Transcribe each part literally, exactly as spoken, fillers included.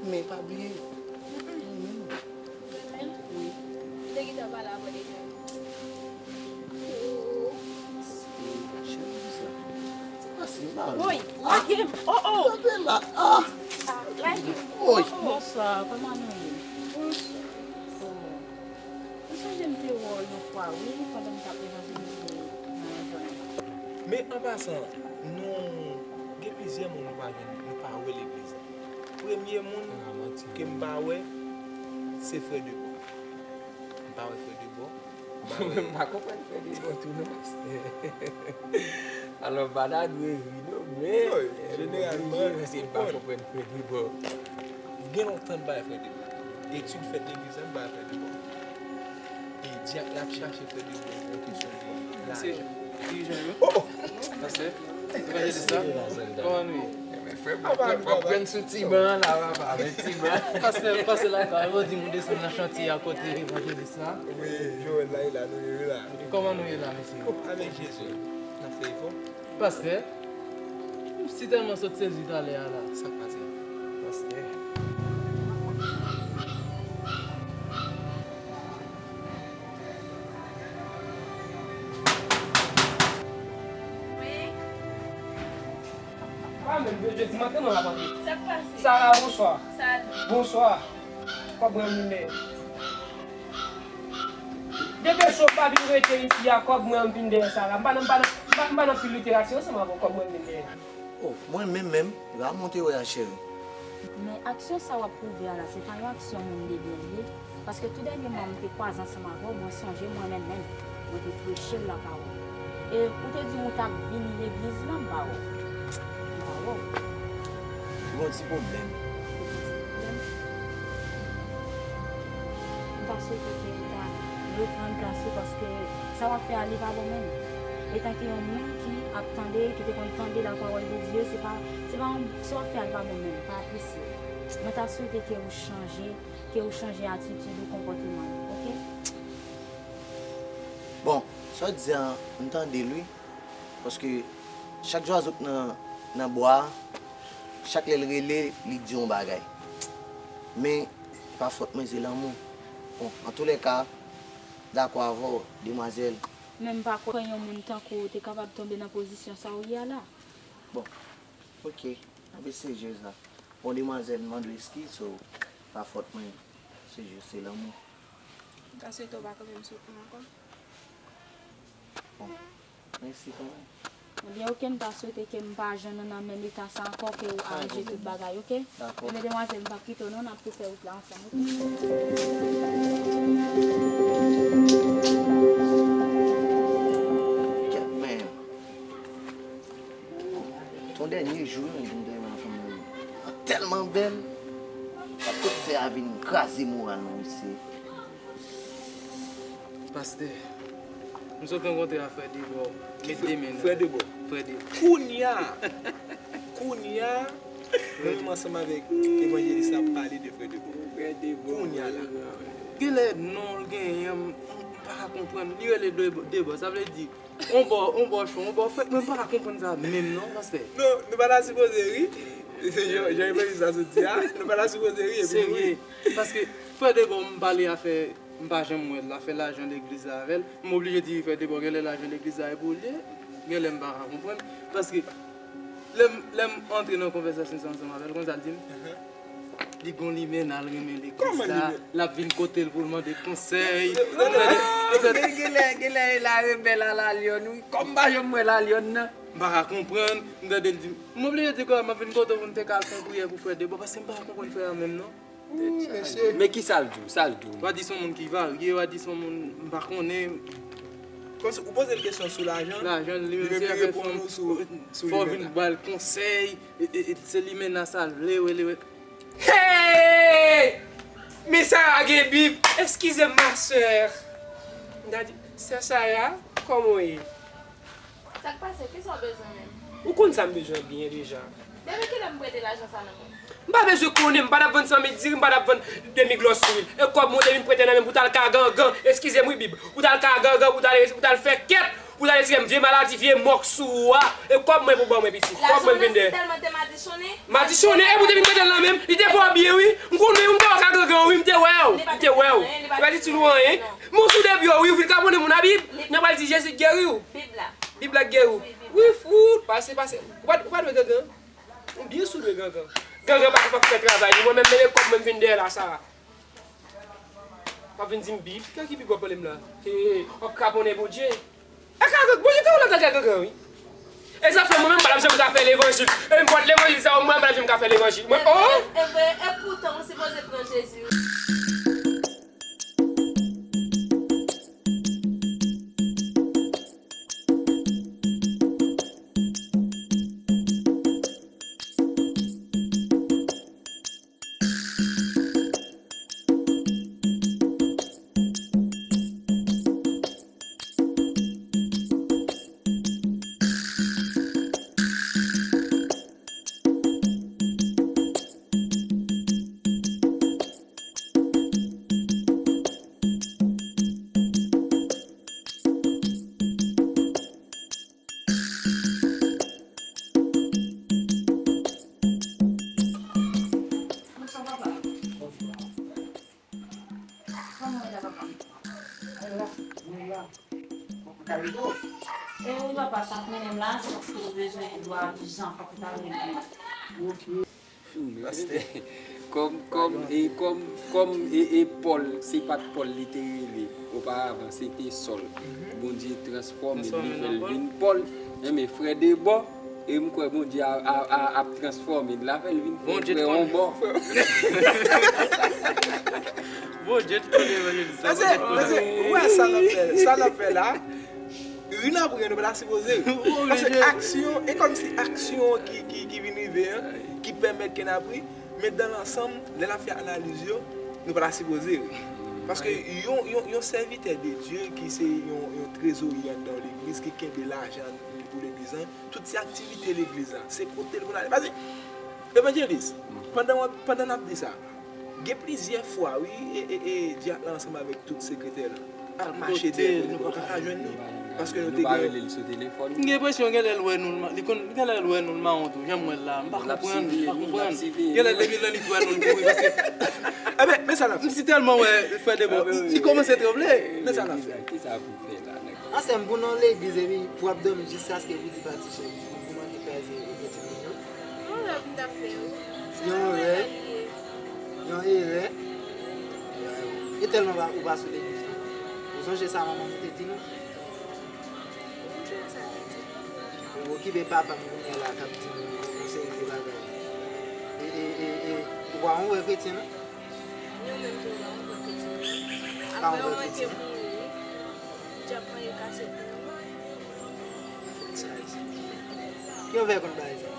Men pa bliye. Mwen menm. Mwen menm? Wi. Ou te gentan pale avè l deja. Oh. Chèf di sa. Pase la. Woy, lage m. Oh, oh. Kanpe la. Ah. Ah, lage m. Woy. Oh, oh. Bonswa, kòman nou ye? Bonswa. Oh. Ou sonje m te wè w yon fwa, wi, pandan m t ap evanjelize nan yon zòn. Men an pasan, nou gen plizyè moun nou pa jwenn, nou pa wè legliz la. Premye moun ke m pa wè, se frè Debò. M pa wè frè Debò. M pa wè. M pa konprann frè Debò tou non, pastè. Alò, m pa ta dwe ri non, men, non, jeneralman, m oblije, paske m pa konprann frè Debò. Gen lontan m pa wè frè Debò. Etid fèt legliz la, m pa wè frè Debò. E dyak la ap chache frè Debò pou kesyon de lajan. Se dirijan yo. Oh, oh! Pastè, evanjelis la, kòman nou ye? Enben, frè, m ap pran, m ap pran sou ti ban an la, papa, men ti ban. Pastè, pastè lakay, yo di m ou desann nan chantye a kote evanjelis la. Wi, Joel la, e la, nou ye la. Kòman nou ye la, mesye? Avèk Jezi, n ap fè efò. Pastè, m sitèlman sot sezi talè a la. Sa k pase? Pastè. Pa menm, je, je di m antre, non, l ap antre. Sa k pase? Sara, bonswa. Sa di. Bonswa. Kòb mwen m vin dèyè. Depi cho pa vin rete isi a, kòb mwen m vin dèyè Sara. M pa nan, m pa nan, m pa, m pa nan pil literati ansanm avè w, kòb mwen m vin dèyè. Oh, mwen menm menm, e pa monte wè a, cheri. Men aksyon sa w ap pwouve a la, se pa yon aksyon moun de byen l ye. Paske tou dènyèman, m te kwaze ansanm avè w, mwen sonje mwen menm menm, mwen te preche l lapawòl. E ou te di m ou t ap vini legliz la, m pa wè w. M pa wè w. Gen yon ti pwoblèm. Gen yon ti pwoblèm. M ta swete ke ou ta reprann plas ou, paske sa w ap fè a, li pa bon menm. Etanke yon moun ki ap tande, ki te konn tande lapawòl de Dye, se pa, se pa yon, sa w ap fè a, li pa bon menm, pa apresye. Mwen ta swete ke ou chanje, ke ou chanje atitid ou, konpòteman ou, oke? Bon, sa w di a, m tande l, wi. Paske chak zwazo k nan, nan bwa a, chak lè l rele, li di yon bagay. Men, pa fòt mwen, se lanmou. Bon, antoulèka, dakò avè w, demwazèl. Men m pa kwè yon moun tankou w te kapab tonbe nan pozisyon sa w ye a la. Bon, oke, n ap eseye jere sa. Bon, demwazèl, m mande w eskiz, so, pa fòt mwen, se jis, se lanmou. M ta swete w pa kanpe m sou pon ankò. Bon, mèsi kanmenm. Ebyen, oke, m ta swete ke m pa jwenn ou nan menm eta sa ankò, ke ou aranje tout bagay, oke? Dakò. Ebyen, demwazèl, m p ap kite w non, n ap tou fè wout la ansanm, oke? Kèt, men. Ton dènye jou, wi, m te renmen fanm nan. Tèlman bèl. Sa tout fè a vin kraze moral mwen, mesye. Pastè, m sot rankontre a frè Debò. Met de men nan. Frè Debò. Frè Debò. Kounye a, kounye a, mwen menm ansanm avèk evanjelis la ap pale de frè Debò. Frè Debò. Kounye a la. Genlè non l genyen, m, m pa ka konprann. Li rele Debò, Debò, sa vle di, on bò, on bò cho, on bò frèt, mwen pa ka konprann sa menm non, pastè. Non, nou pa ta sipoze ri. Se jan, jan evanjelis la sot di a, nou pa ta sipoze ri, epi nou ri. Serye. Paske frè Debò, m pale afè, m pa janm wè l, afè lajan legliz la avè l. M oblije di frè Debò, genlè lajan legliz la e pou l ye. Genlè m pa ka konprann. Paske lè m, lè m antre nan konvèsasyon sa ansanm avè l, konn sa l di m? Li gon limena, l renmen legliz la, l ap vin kote l pou l mande konsèy. Genlè, genlè, genlè e la rebèl a la lyòn, wi. Kòm m pa janm wè la lyòn nan. M pa ka konprann, m tande l di, m oblije di, kwè m ap vin kote w pou n te ka al fè yon priyè pou frè Debò, paske m pa ka konprann frè a menm non. Ooh, mesye. Men kisa l di w? Sa l di w? W a di se yon moun ki varye, w a di se yon moun m pa konnen. Kòmsi ou poze l kesyon sou lajan, lajan, li menm li reponn ou sou, sou limena. Fò w vin ba l konsèy, e, e, e, se limena sa l vle, wi, li, wi. Hey! Men Sara gen Bib. Eskize m, ma sè. M ta di, sè Sara, kòman w ye? Sa k pase? Kisa w bezwen menm? Ou konn sa m bezwen byen deja. Depi kilè m prete lajan sa nan men w? M pa bezwen konnen, m pa t ap vann san mil diri, m pa t ap vann demi glòs lwil. E kòb mwen depi m prete nan men m pou t al ka gangan, eskize m wi Bib, pou t al ka gangan, pou t al, pou t al fè kèt, pou t al retire m vye maladi, vye mòk sou ou a. E kòb mwen pou ban mwen pitit. Kòb mwen vin dèyè. Lajan w nan sitèlman te madichonnen? Madichonnen, e pou te vin prete l nan men m, li te fè w byen wi. Nou anyen. Moun sou depi yo, wi, ou vin kaponnen moun a Bib. Nan pral di Jezi geri w. Bib la. Bib la geri w. Wi, fout, pase, pase. Ou pa, ou pa dwe gangan. Ou byen sou dwe gangan. Gangan pa kapab fè travay li. Mwen menm, men kòb mwen vin dèyè la, sa. Pa vin di m Bib. Kè ki Bib w ap pale m la? He, w ap kaponnen Bondye. Kaka, Bondye te ou la kaka, kaka, wi. E sa fè mwen menm, m pa t ap janm ka fè levanjil. E m pòt levanjil sa, mwen, m pa t ap janm ka fè levanjil. Mwen, oh! E vre, e poutan, ou sipoze pran Jezi, wi. Kòman w ye la, papa? Mwen la, mwen la. Ou ka rive? E wi, papa, sa k mennen m la, se paske nou bezwen dwa ijan, fòk ou ta rive. Ok. Pastè, kòm, kòm, e, kòm, kòm, e, e Pòl, se pa t Pòl li te rele oparavan, se te Sòl. Bondye transfòme l, li fè l vin Pòl. Enben, frè Debò, e m kwè Bondye a, a, a, ap transfòme l, l a fè l vin frè Onbò. Bondye t konnen evanjelis sa. Pase, pase, ou wè sa n ap fè, sa n ap fè la. Ri n ap ri, nou pa ta sipoze ri. Pase aksyon, e kòmsi aksyon ki, ki, ki vin rive an, ki pèmèt ke n ap ri, men dan lansanm, lè n ap fè analiz yo, nou pa ta sipoze ri. Paske yon, yon, yon sèvitè de Dye ki se yon, yon trezorye anndan yon legliz, ki kenbe lajan pou legliz lan, tout se aktivite legliz lan, se kote l pou l ale. Pase, evanjelis, pandan w ap, pandan n ap di sa, gen plizyè fwa, wi, e, e, e, dyak la ansanm avèk tout sekretè l al mache dèyè frè Debò, yo pa ka jwenn li. Paske nou te gen. M gen enpresyon genlè l wè nou, li konn, genlè l wè nou, l mawon tou. Jan m wè l la, m pa konprann, m pa konprann. Genlè depi lè li t wè nou, l kouri, paske. Enben, men sa n ap fè. M si tèlman wè frè Debò, li kòmanse tranble. Men sa n ap fè. Kisa pou fè la, nèg? Ansèm pou nan legliz, epi pou ap dòmi jiskaske pou di pati chèf, pou manke kraze, ebyen timoun yo. Yon rèv m t ap fè, wi. Yon rèv. Yon erè. E tèlman ou pa sou legliz la. Ou sonje sa manman nou te di nou? Ou sonje sa l te di? Ou okipe papa m kounye a la k ap di nou yon seri de bagay. E, e, e, e, ou pa yon vrè kretyen, non? Ou menm tou, ou pa yon vrè kretyen, non? Apre w te mouri, wi. Dyab manje kase pou ou. Ki yo fè konn bagay sa?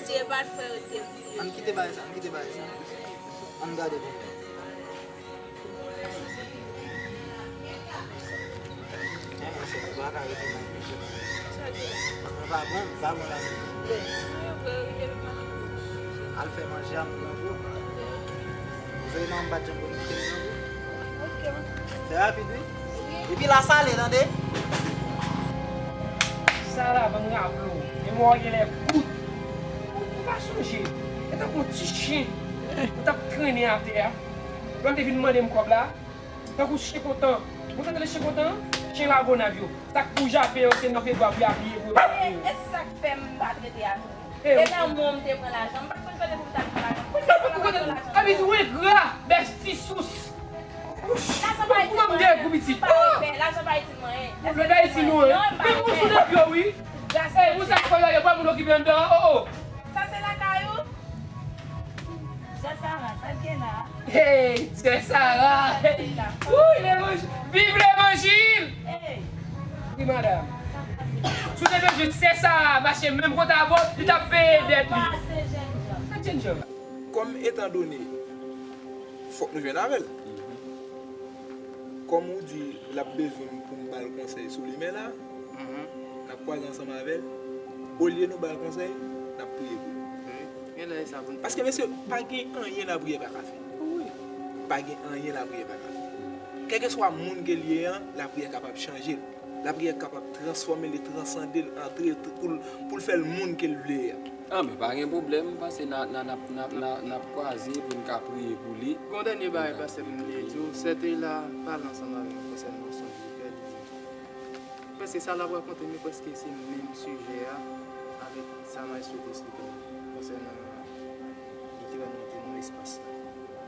Si e pa t frè yo te mouri. Ann kite bagay sa, ann kite bagay sa. Ann gade pou mwen. Mwen pa bon, pa bon la menm. Al fè manje a, m pran pou ou. Ou vle non, m pa t janm konn kite m pran pou ou. Fè rapid, wi. Epi la sale, tande. Sa la, ban m raple w. Memwa w genlè kout. Ou, ou pa sonje. E tankou yon ti chen ou t ap trennen atè a. Lè w te vin mande m kòb la, tankou chen kontan. Ou tande chen kontan? Chen Lagonav yo. Sa k pou jape yo, se nan pye dwa pou y apiye pou yo. E, e sa k fè m pa t rete avè w. E nan men w m te pran lajan. M pa t konn kote pou m t al pran lajan. Pou ki sa pou kote? Sa vle di ou engra, bèstisous. Lajan pa itil mwen anyen. M pa repè. Lajan pa itil mwen anyen. Lajan pa itil nou anyen. Men moun sou depi yo, wi. Ey, moun sa k fè yo, yo pa moun okipe anndan an. Oh, oh. Sa se lakay ou? Sè Sara, sa k gen la? Hey, sè Sara! Hey. Wouy, levanjil! Viv levanjil! Hey. Wi, madam. Sou te bezwen sè Sara mache menm kote avè w, li t ap peye dèt li. Sa jènjan. Kòm etandone, fòk nou jwenn avè l. Kòm ou di l ap bezwen m pou m ba l konsèy sou limen la, n ap kwaze ansanm avè l. Olye nou ba l konsèy, n ap priye pou l. Paske, mesye, pa gen anyen lapriyè pa ka fè. Pa gen anyen lapriyè pa ka fè. Kèlkeswa moun ke l ye an, lapriyè kapab chanje l. Lapriyè kapab transfòme l e transande l, antre pou l, pou l fè l moun ke l vle a. Anben, pa gen pwoblèm, m panse n a, n a, n ap, n ap, n a, n ap kwaze pou n ka priye pou li. Gon dènye bagay, pastè, m vle di w, sè Teyla pale ansanm avè m konsènan yon sonm li fè, li di, prèske sa l ap rakonte m yo, prèske se menm sijè a avèk sa Maestro te eksplike m konsènan literalman te nan espas la.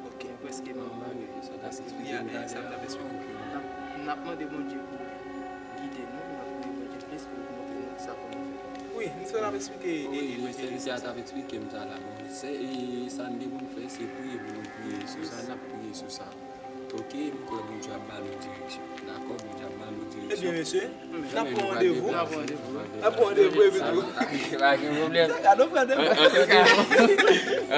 Ok, prèske menm bagay. Sa w t ap eksplike m talè a. N ap, n ap mande Bondye pou gide nou, n ap priye Bondye plis pou l montre nou sa pou nou fè. Wi, m sot ap eksplike. Wi, e, e, sèvitè a t ap eksplike m sa la. Bon, se, e, sa n gen pou n fè, se priye pou nou priye sou sa, n ap priye sou sa. Ok, m kwè Bondye ap ba nou direksyon. Dakò, Bondye ap ba nou direksyon. Ebyen, mesye, n ap pran randevou. N ap pran randevou epi tou. Pa gen pwoblèm. Sa gade w pran de. Antouka,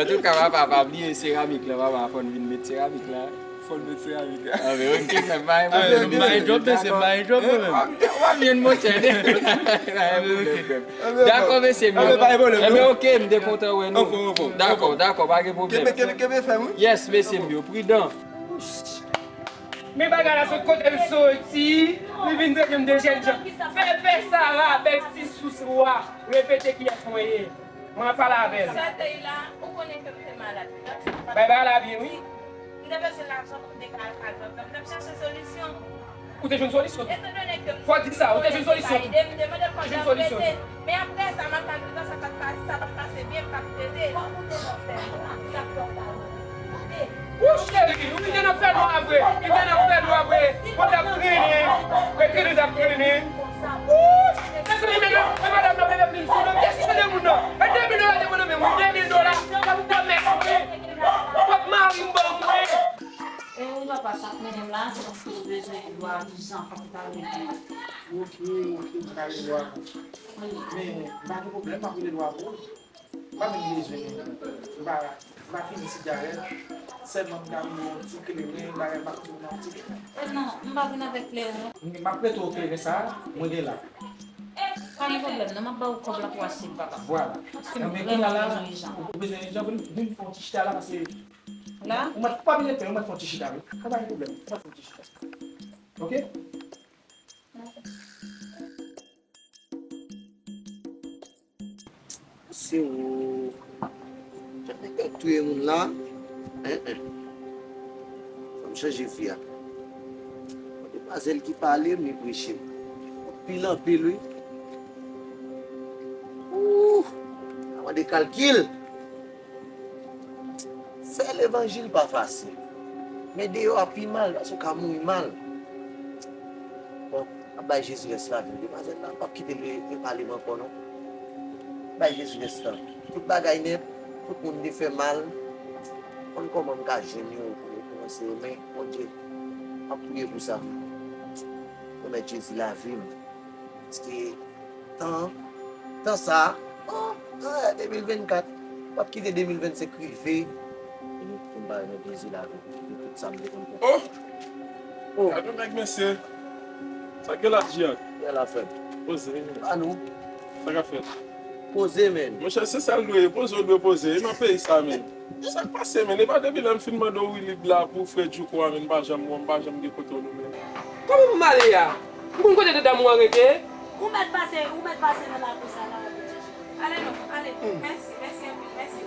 antouka, papa, pa bliye seramik la, papa, fò n vin met seramik la. Fò n met seramik la. Ah, men ok, frè, pa gen pwoblèm. M bay drop, mesye, m bay drop, mwen menm. W ap jwenn monchè. Pa gen pwoblèm, frè. Dakò, mesye, m yo. Ebyen, ok, m te kontan wè nou. Dakò, dakò, pa gen pwoblèm. Kenbe, kenbe, kenbe fèm, wi. Yes, mesye, m yo, pridan. Men bagay la sot kote l soti, li vin trete m de jènjan. Fè, fè Sara, bèl ti sous wa, repete kiyès mwen ye. Mwen ap pale avè l. Sè Teyla, ou konnen ke m te malad. Bay bagay la byen, wi. M te bezwen lajan pou m te ka al kay papa m. M t ap chache solisyon. Ou te jwenn solisyon? Fò w di sa, ou te jwenn solisyon. Ou te jwenn solisyon. Men apre sa, m ap gade sa pa t pase, sa pa t pase byen, m p ap trete. Wouch, cheri, ou te nan fènwa vre, ou te nan fènwa vre. Ou t ap trennen, ou trennen, t ap trennen. Wouch, mezanmi, men non, men madanm nan, men vin sou nou, kesyone moun nan. E de mil dola te pou nou, men wi, de mil dola, m ap mèsi. Kòb mari m ban mwen. E wi, papa, sa k mennen m la, se paske m bezwen dwa avan, fòk ou ta rele m. Ok, ok, m ka rele w avan. Wi. Men, m pa gen pwoblèm, m ap rele w avan. M pa menm bezwen, m pa, m pa fimen sigarèt, sèlman m ka rele w yon ti kleren, bagay, m pa konn si w nan yon ti kleren. E non, m pa vin avèk kleren, non. M ap prete w kleren sa a, mwen gen la. Pa gen pwoblèm, non, m ap ba w kòb la pou w achte l, papa. Vwala. Paske m vrèman bezwen ijan. Ou bezwen ijan, vin, vin fè yon ti chita la, paske La? Ou mèt pa vin ete, ou mèt fè yon ti chita, wi. Pa gen pwoblèm, ou mèt fè yon ti chita. Ok? Se ou. Jan nèg yo ap touye moun la. En, en. Fò m chanje vi a. Demwazèl ki pale m, li preche m. Anpil, anpil, wi. Ooh! Sa mande kalkil. Fè levanjil pa fasil. Men deyò a pi mal, paske w ka mouri mal. Bon, ap bay Jezi rès lavi w. Demwazèl la, m p ap kite l repale m ankò, non. Bay Jezi rès la. Tout bagay nèt, tout moun te fè mal. Konn kòman m ka jwenn yo pou rekòmanse yo, men Bondye, m ap priye pou sa. Remèt Jezi lavi m. Paske tan, tan sa, oh, eh, de mil vennkat, w ap kite de mil vennsenk rive, pou m pa remèt Jezi lavi m, pou tout sa m te konn fè. Oh! Oh! Gade yon nèg, mesye. Sa k gen la, Jiyad? Kiyès la, frè m? Poze. A nou. Sa k ap fèt? Poze, menn. Monchè, se sa l dwe ye, poze w dwe poze. E nan peyi sa, menn. Sa k pase, menn? E pa depi lè m fin mande w wi lib la pou frè Djouko a, menn, m pa janm wè w, m pa janm gen kote w non, menn. Kòman pou m ale a? M konn kote dada m ou an rete? Ou mèt pase, ou mèt pase nan lakou sa la. Ale non, ale. Mèsi, mèsi anpil, mèsi.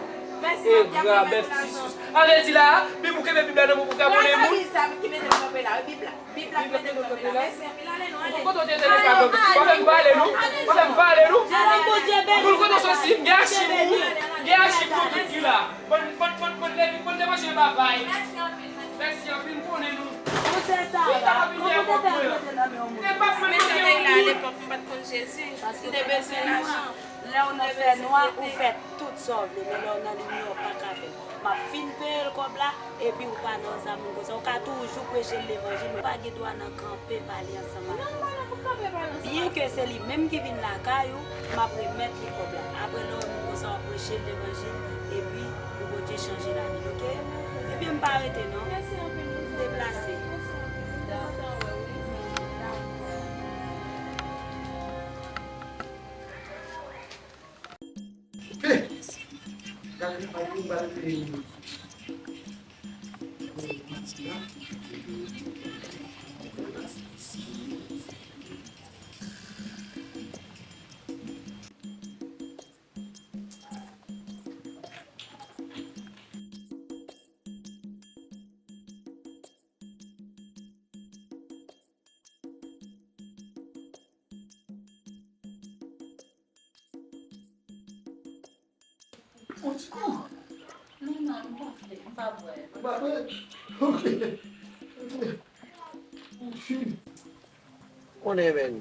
Mèsi, m ap di a, mèt sou lajan. Sa vle di la, Bib ou kenbe Bib la nan men w pou w ka konnen moun. Sa Bib ki mete m kanpe la, wi, Bib la. Bib la ki mete m kanpe la. Mèsi anpil, ale non, ale. Ou konn kote w te nan kay, ou fè m pale nou, ou fè m pale nou. Ou konn kote w soti, m gen achiv pou ou, m gen achiv pou tout ki la. Bann, bann, bann, bann, bann, bann devanje babay. Mèsi anpil, mèsi. Mèsi anpil, m konnen nou. Ou se sa la. Ou te pèdi mete nan men yon moun. E pa mwen, mwen, mwen. Lepòk, m pa t konn Jezi. M te bezwen lajan. Lè w nan fènwa, ou fè tout sa w vle, men lè w nan limyè, w pa ka fè. M ap fin peye l kòb la, epi ou pa nan zam moun konsa. Ou ka toujou preche l levanjil, men ou pa gen dwa nan kanpe pale ansanm avè l. Byenke se li menm ki vin lakay ou, m ap remèt li kòb la. Apre lè w vin konsa, w ap preche l levanjil, epi pou Bondye chanje lavi l, oke? Ebyen, m pa rete non. M deplase. On ti kou. Non, non, m pa vle, m pa bwè. Ou pa bwè? Ok. Ok. Konnen, men,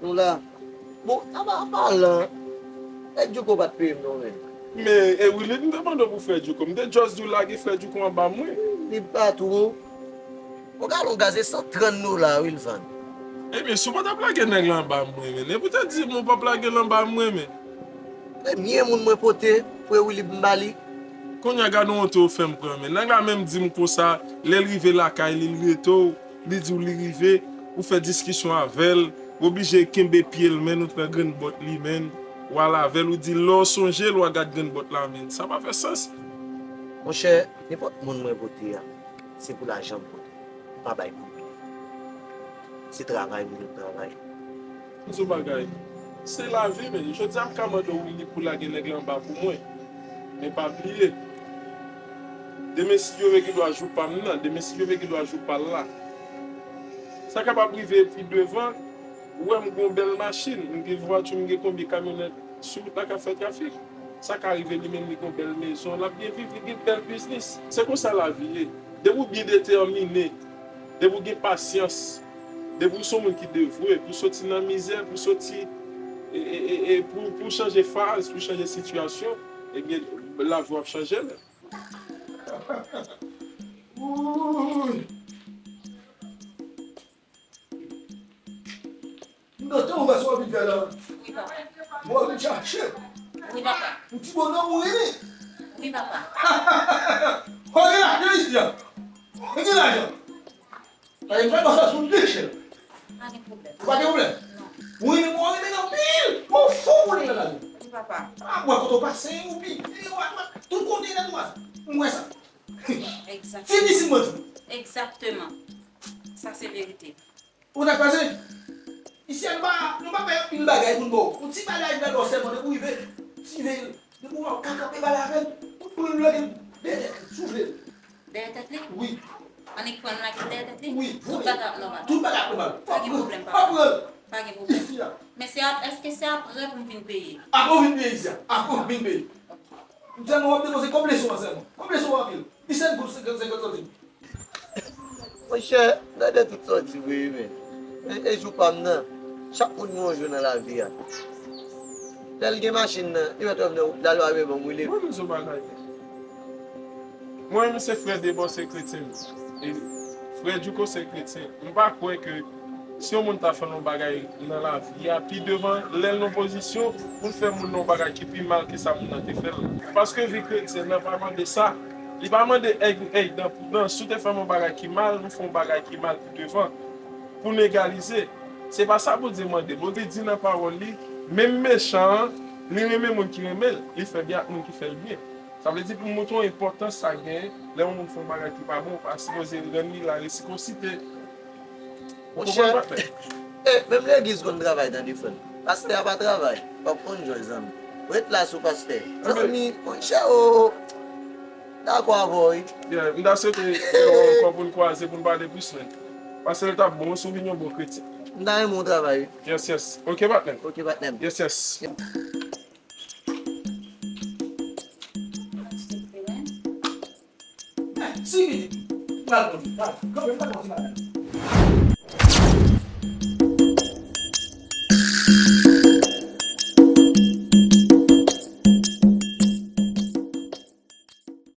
nou la. Bon, apa, apa lan, Frè Djouko pa t peye m non, men. Men, e Willy, m te mande w pou Frè Djouko. M te just di w lage Frè Djouko anba mwen. Li pa tou. Yon galon gaz e san trant dola, Wilvan. Ebyen, si w pa t ap lage nèg la anba mwen, men. E pou te di m ou p ap lage l anba mwen, men. Premye moun mwen pote, Frè Willy, m ba li. Kounye a, gade yon wonte w fè m pran, men. Nèg la menm di m konsa, lè l rive lakay li, l rete w. Li di w li rive, ou fè diskisyon avè l, ou oblije kenbe pye l, men ou pran grenn bòt li, men ou al avè l, ou di lè w sonje l, w a gad grenn bòt la, men sa pa fè sans. Monchè, nenpòt moun mwen pote a, se pou lajan m pote. M pa bay pou byen. Se travay m vin travay. M di w bagay. Se lavi, men. Jodi a, m ka mande w Willy pou lage nèg la anba pou mwen. Men pa bliye. Demen, si Dye vle, gen dwa jou pa m nan. Demen, si Dye vle, gen dwa jou pa l la. Sa kapab rive pi devan, ou wè m gen yon bèl machin, m gen vwati, m gen konbyen kamyonèt sou wout la k ap fè trafik. Sa ka rive li menm, li gen yon bèl mezon, l ap byen viv, li gen bèl biznis. Se konsa lavi ye. Depi w byen detèmine, depi w gen pasyans, depi w se yon moun ki devwe, pou soti nan mizè, pou soti, e, e, e, e, pou, pou chanje faz, pou chanje sitiyasyon, ebyen, lavi w ap chanje l. Wouy! M gentan wè sa w vin fè la. Wi, papa. Mwen vin chache. Wi, papa. Yon ti bonòm ou ye. Wi, papa. Ou gen lajan isi a. Ou gen lajan. Paske m fè bò sa sou deche. Pa gen pwoblèm. Ou pa gen pwoblèm? Non. Ou renmen mwen, ou renmen l anpil. Ou fou pou li nan lajan. Wi, papa. A, mwen kote w pase, ou pi, tout kote nan twa. Mwen sa. Egzakteman. Ti misil mwen di. Egzakteman. Sa se verite. Ou ta kwaze? Isi a, nou pa, nou pa fè anpil bagay pou n ba w. Yon ti bagay m ba w sèlman, depi w rive, ti veye l. Depi w wè w ka kanpe pale avè l, ou pran l lage l dèyè tèt li, soufle l. Dèyè tèt li? Wi. Annik pran l lage l dèyè tèt li? Wi, tout bagay ap nòmal. Tout bagay ap nòmal. Pa gen pwoblèm, papa. Pa pran l. Pa gen pwoblèm. Isi a. Men se ap, èske se apre pou m vin peye? Apre w vin peye isi a. Apre w vin peye. M sèlman w ap depoze kòb leson an sèlman. Kòb leson an anpil. Disèt goud senkant, senkant santim. Monchè, gade tout sa w di vre, men. E, e jou pa m nan. Chak moun gen yon jou nan lavi a. Lè l gen machin nan, li mèt wè m nan wout la, lè w ap ban m woule. Mwen menm se yon bagay. Mwen menm se frè Debò, se kretyen m. E frè Djouko se kretyen. M pa kwè ke si yon moun ta fè l yon bagay nan lavi a, pi devan, lè l nan pozisyon pou l fè moun nan yon bagay ki pi mal ke sa moun nan te fè l. Paske vi kretyen nan pa mande sa. Li pa mande èg, èg dan pou dan. Si w te fè m yon bagay ki mal, nou fè yon bagay ki mal pi devan. Pou n egalize. Se pa sa Bondye mande. Bondye di nan pawòl li, menm mechan an, li renmen moun ki renmen l. Li fè byen ak moun ki fè l byen. Sa vle di pou montre w enpòtans sa genyen, lè yon moun fè yon bagay ki pa bon, ou pa sipoze rann li laresikosite. Ou konprann, patnè? Monchè, e, menm legliz konn travay, tande frè m. Pastè a pa travay, w ap konn jòj, zanmi. Ret la sou pastè. Zanmi, monchè, o, o. Dakò avè w, wi. Yeah, m ta swete gen w ankò pou n kwaze, pou n pale plis, men. Paske l t ap bon si w vin yon bon kretyen. M ta renmen w travay, wi. Yes, yes. Ok, patnè m. Ok, patnè m. Yes, yes. Si, pral konn, pral. Kanpe, pral konn ti bagay.